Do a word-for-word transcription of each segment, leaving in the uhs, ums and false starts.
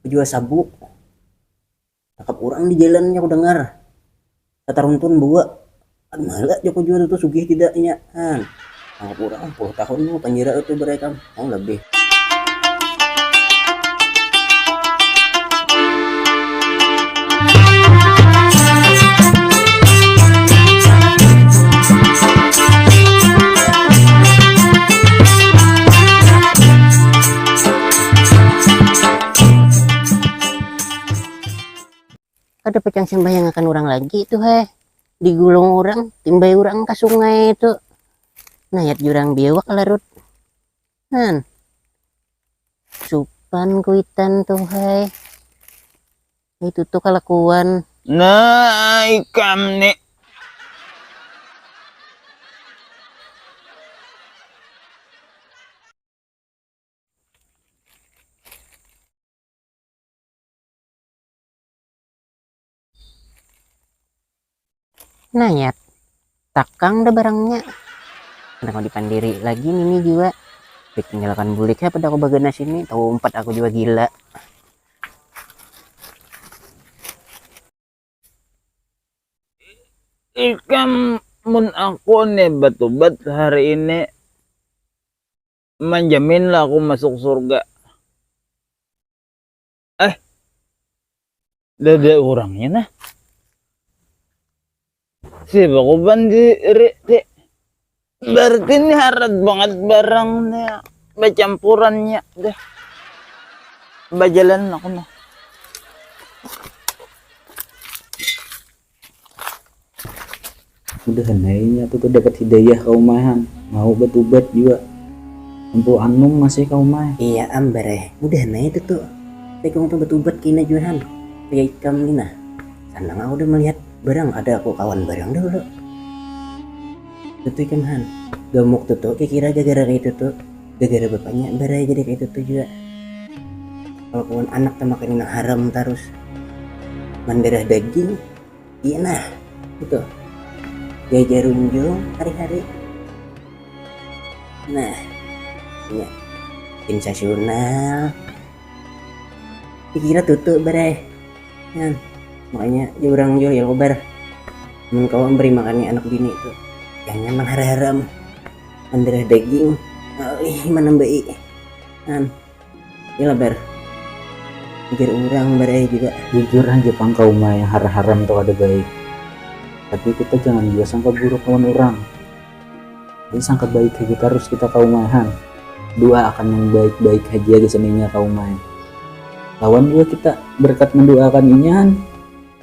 Bajua sabuk. Tangkap urang di jalan nya kudangar. Tataruntun bawa. Mala ja kujua tu sugih tidaknya. Han. Tangkap urang puluh tahun tu panjara tu berekam. Oh lebih. Kada pacang sembahyang akan urang lagi tu hai. Digulung urang, timbai urang ka sungai tu. Nayat jurang biawak larut. Nan. Supan kuitan tu hai. Itu tu kalakuan. Nah, ikam ni. Nayat, takang dah barangnya. Kada mau dipandiri lagi nini jua. Ditinggalkan bulik ha pada aku bagana sini, tahu umpat aku jua gila. Ikam mun aku ni batubat hari ini manjamin lah aku masuk surga. Eh, dada urangnya nah. Siapa ku bandiri ti? Berarti ini harat banget barangnya bacampurannya deh. Bajalan aku nah. Mudahan aja aku tuh dapat hidayah kau mahan mau batubat juga. Empu anum masih kau mah. Iya am bareh, mudahan aja itu tuh. Tapi kamu tuh batubat kina juahan. Kayak ikam ni nah. Senang aku udah melihat barang ada aku kawan barang dulu. Tutu ikam han. Gamuk tutu kira-kira gara-gara kayak itu tuh. Gara-gara bapaknya bareh jadi kayak itu tuh juga. Kalau kawan anak tuh makan yang haram terus. Mendarah daging. Iya nah, itu. Jajar unjung hari-hari. Nah, iya. Sensasional. Dikira tutu bareh. Nah, makanya ya orang jual ya kobar. Mun kau memberi makannya anak bini itu, jangan nang haram-haram. Mendarah daging, alih menambai. Nah, Iya lah bar. Pikir urang bar ai juga. Jujur aja pang kauma yang haram-haram tuh kada baik. Tapi kita jangan jua sangka buruk lawan urang. Jadi sangka baik haja tarus kita kauma ai han. Duaakan yang baik-baik haja gasan inya kauma ai. Lawan jua kita berkat menduaakan inya han.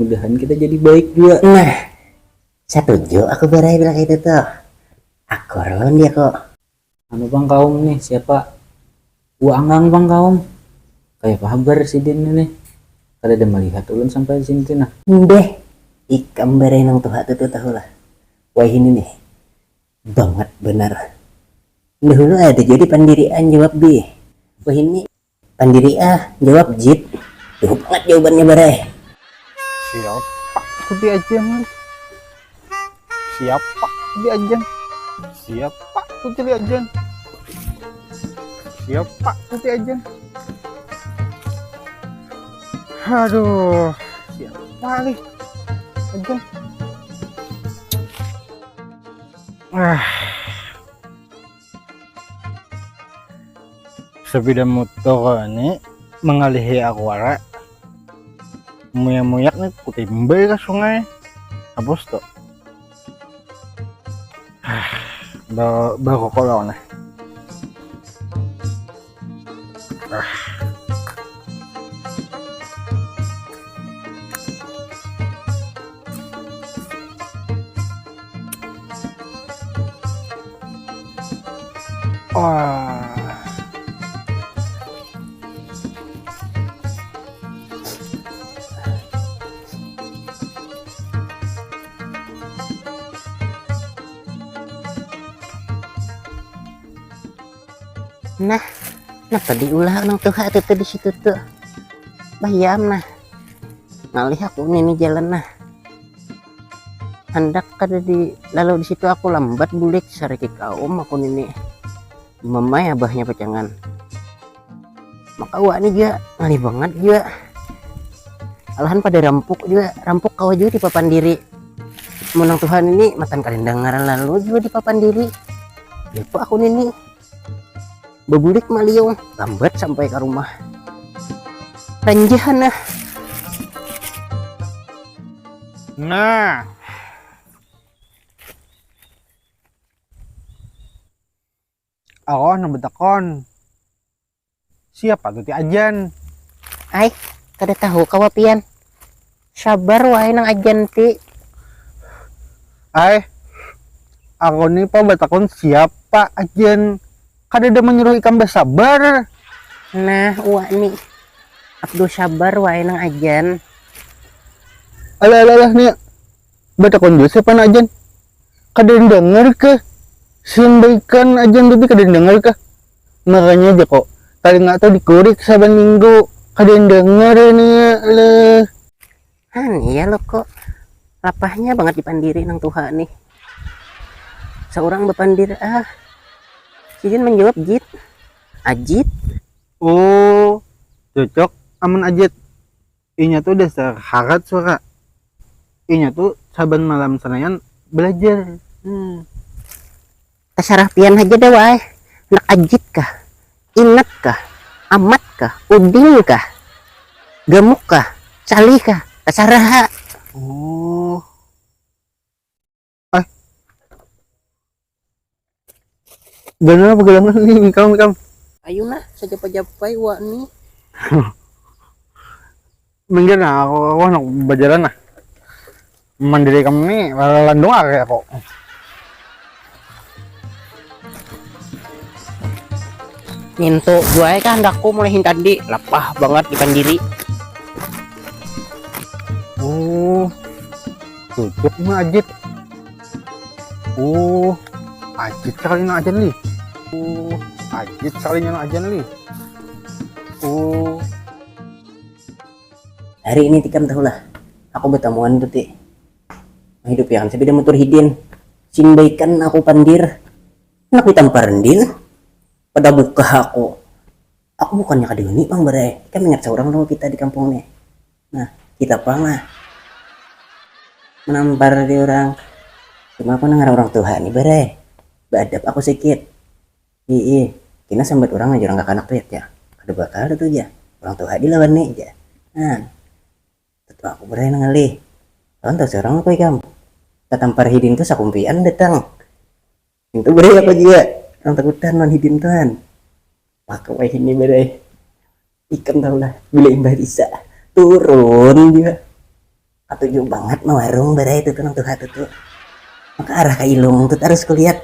Mudahan kita jadi baik jua. Nah, satuju aku bar ai bila kaitu tuh. Akur lawan dia kok. Anu pang kaum nih siapa? Wa anggang pang kaum. Kayapa habar sidin ini? Kadada malihat ulun sampai sini tuh nah. Mbeh, ikam barai nang tuha tuh tuh tahulah. Wahini nih, bangat banar. Dahulu ada jadi pandirian jawab bi. Wahini pandiri ah jawab jit. Jauh bangat jawabannya barai. Siapa tuh diajian? Siapa tuh diajian? Siapa tuh diajian? Siapa tuh diajian? Aduh, siapa nih? Ajian. Ah. Sepeda motor ni mangalihi aku wara. Muyak-muyak ni kutimbai ka sungai. Hapus tu. Ba barokok lawan nah. Ah. Wah. Nah, napa diulah nang tuha tuh tuh di situ tuh? Bayam nah. Ngalih aku nini jalan nah. Handak kada di lalu di situ aku lambat bulik sariki kaum aku nini. Mamai abahnya pacangan. Maka wak ni jua ngalih bangat jua. Alahan pada rampuk jua, rampuk kawa jua di papan diri. Mun nang tuha ini matan kada dengar lalu jua di papan diri. Lupa aku nini. Bebulik maliung, lambat sampai ke rumah. Ranjahan nah. Nah. Aku handak betakon. Siapa tu ti ajan? Ai, kada tahu kawa pian. Sabar wae nang ajan ti. Ai, aku ni pa batakon siapa ajan. Kada ada menyuruh ikam bersabar. Nah, uwa ni. Abdul sabar wae nang ajan. Alah, alah, alah, ni. Batakon jua siapa nang ajan. Kada dengar kah? Sambaikan ajan tadi kada dengar kah? Makanya aja kok. Talinga tuh dikurik saban minggu. Kada dengar ini. Alah. Han, iya lo kok. Lapahnya banget dipandiri nang tuha nih. Seorang bapandir ah. Sidin menjawab jit. Ajit. Oh, cocok amun ajit. Inya tuh dasar harat suara. Inya tuh saban malam sanayan belajar. Hmm. Tasarah pian haja deh wae. Nak ajit kah? Ingat kah? Amat kah? Uding kah? Gamuk kah? Salih kah? Tasarah ha. Oh. Ah. Ganal apa ganal nih, mikam, mikam. Ayo nah, sajapai-japai wak nih. Minggir nah, aku, aku handak bajalan nah. Mandiri kamu nih, landung ah kayak aku. Nyentuk jua ai kahandakku mulai hintadi, lapah bangat dipandiri. Oh, cocok mah ajit. Oh, ajit sekalinya ajan lih. Oh, ajit sekalinya ajan lih. Oh. Hari ini tikam tahulah, aku batamuan tu ti. Mahidupiakan sabida mutur hidin. Sing baikan aku pandir. Handak ditampar din. Pada bukah aku. Aku bukannya kada wani pang barai. Ikam ingat saurang lo kita di kampung nih. Nah, kita pang lah. Menampar di orang. Cuma aku nangar orang tuha nih barai. Baadap aku sikit. Ih, ih. Kena sambat orang aja orang kakanak tuh ya. Kada bakal tuh aja. Orang tuha dilawan nih aja. Nah. Tetu aku barai nangalih. Lawan tahu seorang apa ikam. Tatampar hidin tuh sakumpian datang. Itu barai aku juga. Orang takutan lawan hidin tuh han. Maka wahini barai. Ikam tahu lah, bila imbah bisa turun juga. Katuju banget mawarung barai itu tuh nang tuha tuh tuh. Maka arah ke ilung tuh terus kulihat.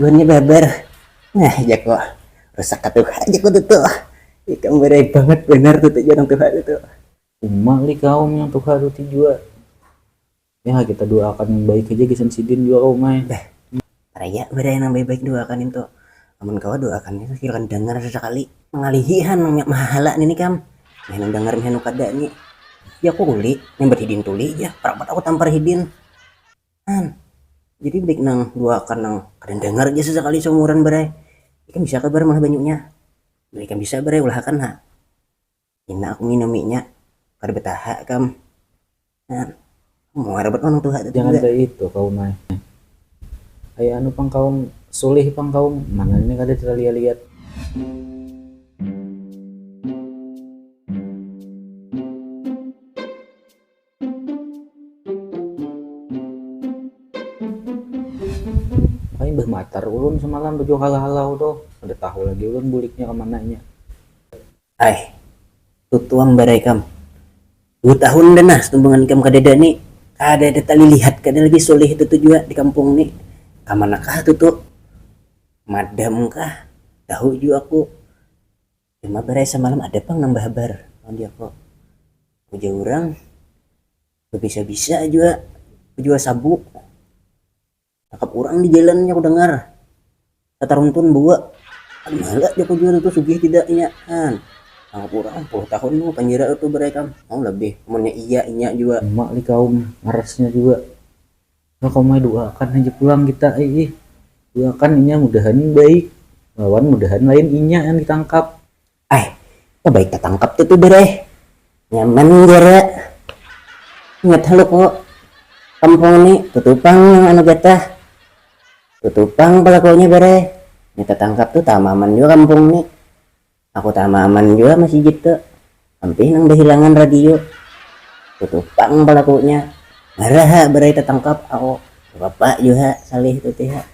Duannya babar. Nah, jako. Rusak katuha jako tuh tuh. Ikam barai banget benar tuh tuh orang tuha tuh tuh. Uma li kaum yang tuha tuh ti jua. Ya kita doakan yang baik aja gasan sidin jua kaum ai. Dah. Raya barai nang baik-baik doakan itu. Amun kawa doakan itu kira kan dengar sesekali. Mengalihi han nang mahala nini kam. Meh nang dengar meh nu kada ni. Ya aku uli, nyambat hidin tuli ya. Parapat aku tampar hidin. Han. Jadi baik nang doakan nang kada dengar aja sesekali seumuran barai. Ikan bisa kabar malah banyunya. Berikan bisa barai ulahakan ha. Ina aku nginuminya. Kada betaha kam. Nah, mau rabat orang tuha tadi Jangan juga. Baik itu kaum ai. Kayak anu pang kaum sulih pang kaum mana ini kada kita lihat-lihat. Kayak bah matar ulun semalam baju halau-halau tuh. Ada tahu lagi ulun buliknya kemananya. Ai, tutuam barai kam. Dua tahun dah nah setumbangan ikam kadada ni. Kada ada tali lihat kada lagi soleh itu tu jua di kampung ni. Kamana kah tu tu? Madam kah? Tahu jua aku. Cuma barai samalam ada pang nang bahabar lawan diaku. Ujar urang babisa-bisa jua bajual sabuk. Tangkap urang di jalan nya ku dangar. Tataruntun bawa. Kada mahala ja ku jua tu sugih tidaknya. Han. Tangkap urang puluh tahun tu panjara tu barai kam. Mau labih. Amunnya iya inya jua. Uma li kaum ngarasnya jua. Nah kaum ai duakan haja pulang kita ai ih. Duakan inya mudahan baik. Lawan mudahan lain inya yang ditangkap. Ai. Apa baik tatangkap tu tu bereh. Nyaman jara. Ingat halu ku kampung ni tutupang nang anu gatah. Tutupang pelakunya bereh. Ni tatangkap tu tamaman jua kampung ni. Aku tamaman jua masjid tu. Ampih nang bahilangan radio. Tutupang pelakunya. Maraha berai tatangkap aku. Bapak juha salih tu tiha.